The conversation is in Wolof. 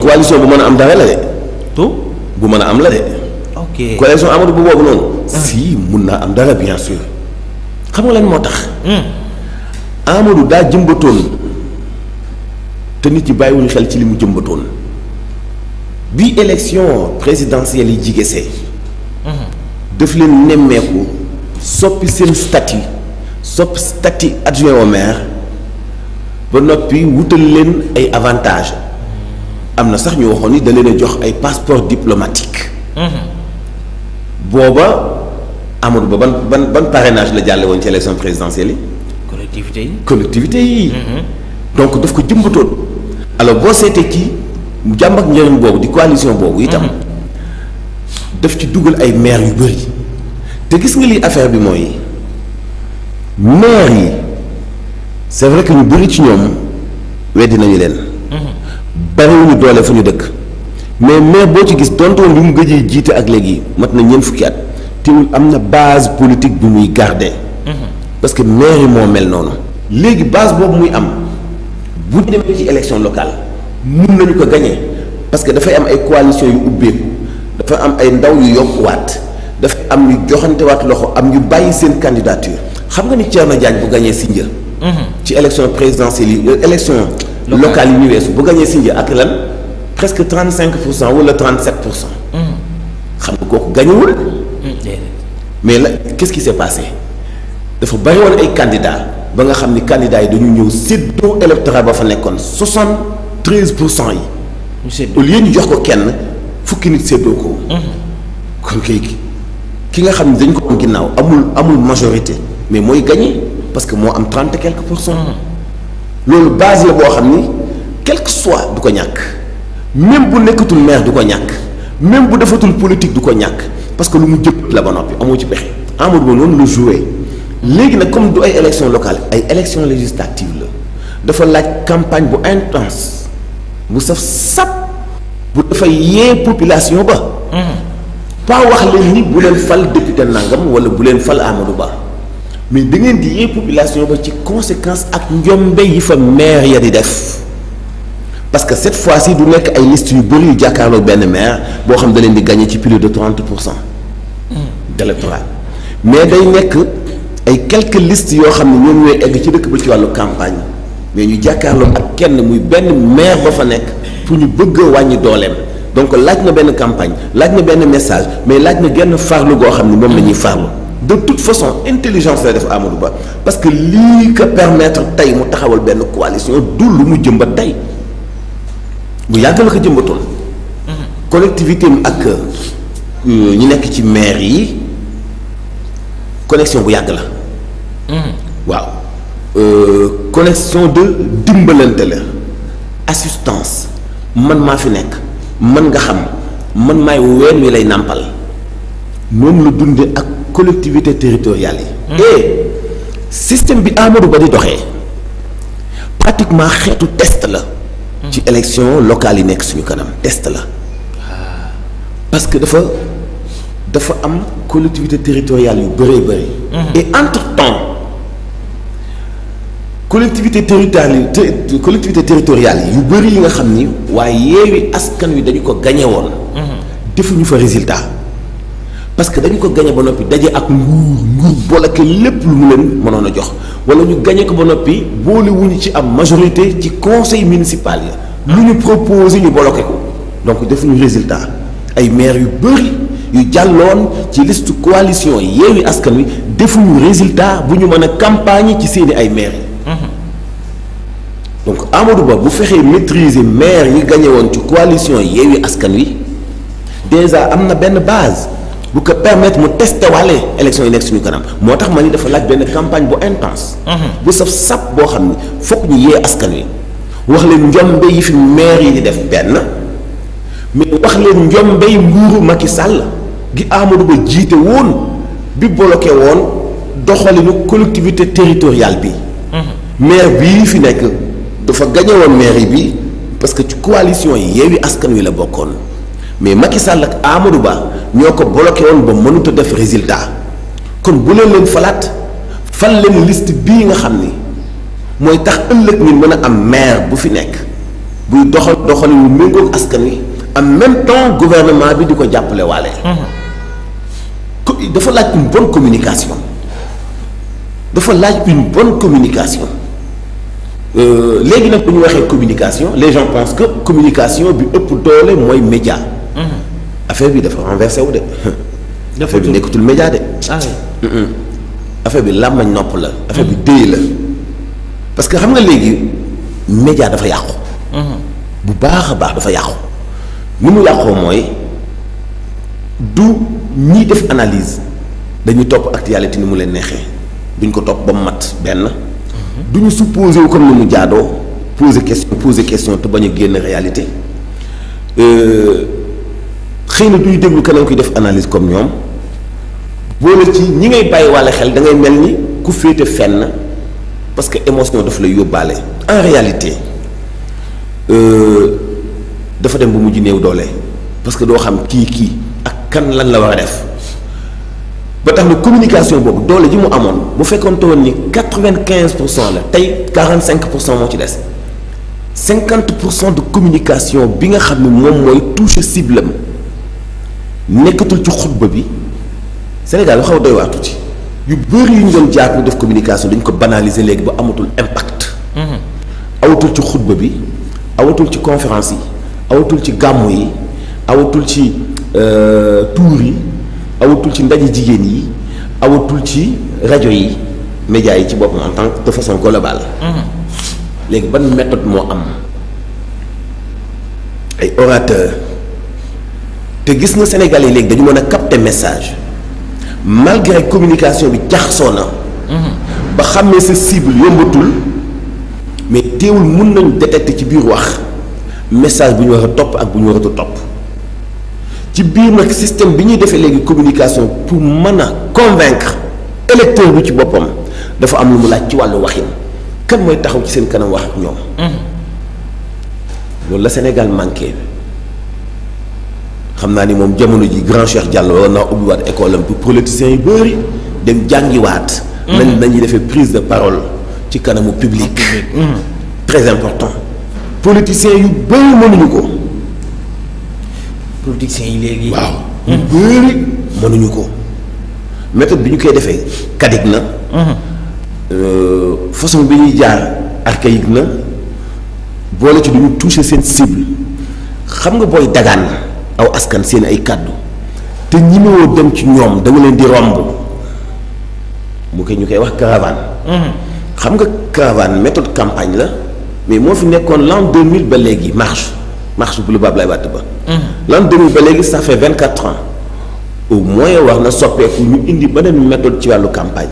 coalition bu mën a am dara la de. tout bu mën a am la de. ok coalition Amadou Ba boobu noonu. si mun naa am dara bien sûr. xam nga lan moo tax. Amadou daa jëmbatoon te nit ñi bàyyiwuñu xel ci li mu jëmbatoon bi élection présidentielle yi jigesee. daf leen nemmeeku soppi seen statut adjoint au maire ba noppi wutal leen ay avantages am na sax ñu waxoon ni da leen a jox ay passeport diplomatique. booba Amadou Ba ban parrainage la jàlle woon ci élection présidentielle yi. collectivité yi. donc daf ko jëmbatoon. alors boo seetee kii jàmm ak njëriñ boobu di coalition boobu itam. daf ci dugal ay maire yu bëri te gis nga lii affaire bi mooy maire yi c'est vrai que ñu bëri ci ñoom weddi nañu leen. bariwuñu doole fu ñu dëkk mais maire boo ci gis donte woon bi mu gëjee jiite ak léegi mat na ñeent fukki at teewul am na base politique bi muy garder. parce que maire yi moo mel noonu. léegi base boobu muy am bu demee ci élection locale mun nañu ko gagner parce que dafay am ay coalition yu ubbeeku. dafa am ay ndaw yu yokkuwaat dafa am ñu joxantewaat loxo am ñu bàyyi seen candidature xam nga ni Thierno Diagne bu gañee Sindia. ci élection présidentielle yi élection locale yi ñu weesu bu gañee Sindia ak lan presque 35% wala 37%. xam nga kooku gañewul. mais la qu'est-ce qui s'est passé dafa bari woon ay candidats ba nga xam ni candidats yi dañu ñëw séddoo électorat ba fa nekkoon 73% yi. au lieu ñu jox ko kenn. fukki nit séddoo ko. kon kay ki nga xam ne dañ ko am ginnaaw amul majorité mais mooy gagné parce que moo am 30 et quelques %. loolu base la boo xam ni quel que soit du ko ñàkk même bu nekkatul maire du ko ñàkk même bu defatul politique du ko ñàkk parce que lu mu jëpp la ba noppi amoo ci pexe. Amadou Ba noonu la joué léegi nag comme du ay élections locales ay élections législatives la dafa laaj campagne bu intense bu saf sap. bu dafay yee population ba. pas wax leen ni bu leen fal député nangam wala bu leen fal Amadou Ba mais da ngeen di yee population ba ci conséquence ak njombe yi fa maire ya di def parce que cette fois-ci du nekk ay listes yu bëri yu jàkkaarloo benn maire boo xam da leen di gagné ci plus de 30% d'électorat mais day nekk ay quelques listes yoo xam ne ñoom ñooy egg ci dëkk ba ci wàllu campagne mais ñu jàkkaarloo ak kenn muy benn maire ba fa nekk. pour ñu bëgg a wàññi dooleem donc laaj na benn campagne laaj na benn message mais laaj na genn farlu goo xam ni moom la ñuy farlu de toute façon intelligence lay def Amadou Ba parce que lii ko permettre tey mu taxawal benn coalition du lu mu jëmbat tey bu yàgg la ko jëmbatoon. collectivité mi ak ñi nekk ci maire yi connexion bu yàgg la. waaw connexion de dimbalante la assistance. man maa fi nekk man nga xam man maay ween wi lay nàmpal moom la dunde ak collectivité territoriale yi. et système bi Amadou Ba di doxee pratiquement xeetu test la. ci élection locale yi nekk suñu kanam test la. parce que dafa am collectivité territoriale yu bëree bëri. et entre temps collectivité territoriale yi yu bëri yi nga xam ni waaye Yewwi Askan Wi dañu ko gañe woon. defuñu fa résultat parce que dañu ko gañe ba noppi daje ak nguur boole ko lépp lu mu leen mënoon a jox wala ñu gañe ko ba noppi boole wuñu ci am majorité ci conseil municipal yi. lu ñu proposé ñu bloqué ko donc defuñu résultat ay maires yu bëri yu jàlloon ci liste coalition Yewwi Askan Wi defuñu résultat bu ñu mën a campagne ci seeni ay maires yi. donc Amadou Ba bu fexee maîtriser maire yi gagné woon ci coalition Yewwi Askan Wi déjà am na benn base bu ko permettre mu testé wàlle élection yi nekk suñu kanam moo tax ma ni dafa laaj benn campagne bu intense. bu saf sap boo xam ni fokk ñu yee askan wi wax leen njombe yi fi maire yi di def benn mais wax leen njombe yi nguuru Macky Sall gi Amadou Ba jiite woon bi bloqué woon doxalinu collectivité territoriale bi. maire bii fi nekk. dafa gagné woon mairie bi parce que ci coalition yi Yewwi Askan Wi la bokkoon mais Macky Sall ak Amadou Ba ñoo ko bloqué woon ba mënut a def résultat kon bu leen falaat fal leen liste bii nga xam ni mooy tax ëllëg ñu mën a am maire bu fi nekk buy doxal yu méngoog askan wi en même temps gouvernement bi di ko jàppale waale. dafa laaj une bonne communication léegi nag bu ñu waxee communication les gens pensent que communication bi ëpp doole mooy média. affaire bi dafa renversé wu de. affaire bi nekkatul média de. affaire bi làmmañ nopp la. affaire bi déy la parce que xam nga léegi média dafa yàqu. bu baax a baax dafa yàqu. ni mu yàqoo mooy du ñiy def analyse dañuy topp actualité ni mu leen neexee duñ ko topp ba mu mat benn. du ñu supposé wu comme ni mu jaadoo poser question te bañ a génn réalité xëy na duy déglu keneen kuy def analyse comme ñoom boole ci ñi ngay bàyyi wàlla xel da ngay mel ni ku féete fenn parce que émotion daf lay yóbbaale. en réalité dafa dem bu mujj néew doole parce que doo xam kii ak kan lan la war a def. ba tax na communication boobu doole ji mu amoon bu fekkoon te woon ni 95% la tey 45% moo ci des 50% de communication bi nga xam ne moom mooy toucher cible am nekkatul ci xutba bi Sénégal lu xaw a doy waar tuuti yu bëri yu ñu doon jaar pour def communication dañ ko banaliser léegi ba amatul impact. awatul ci xutba bi awatul ci conférence yi awatul ci gàmmu yi awatul ci tuur yi. awatul ci ndaje jigéen yi awatul ci rajo yi médias yi ci boppam en tant que de façon globale. léegi ban méthode moo am ay orateurs te gis nga Sénégal yi léegi dañu mën a capter message malgré communication bi jaxasoo na. ba xam ne sa cible yombatul mais teewul mun nañ détecter ci biir wax message bu ñu war a topp ak bu ñu waratu topp. ci biir nag système bi ñuy defee léegi communication pour mën a convaincre électeur bi ci boppam dafa am lu mu laaj ci wàllu waxin kan mooy taxaw ci seen kanam wax ak ñoom. loolu la Sénégal manqué xam naa ni moom jamono ji grand Cheikh Diallo war naa ubbiwaat école am pour politiciens yu bëri dem jàngiwaat. nañuy defee prise de parole ci kanamu public. très important politiciens yu bëri mënuñu ko. politiciens yi léegi. waaw ñu bëri mënuñu ko méthode bi ñu koy defee caduc na. façon bi ñuy jaar archaïque na boole ci du ñu toucher seen cible xam nga booy dagaan aw askan seen ay kàddu te ñimewoo dem ci ñoom da nga leen di romb mu koy ñu koy wax caravane. xam nga caravane méthode campagne la mais moo fi nekkoon l'an 2000 ba léegi marche bu lu Abdoulaye Wade ba. l'an 2000 ba léegi ça fait 24 ans au moins war na soppeeku ñu indi beneen méthode ci wàllu campagne.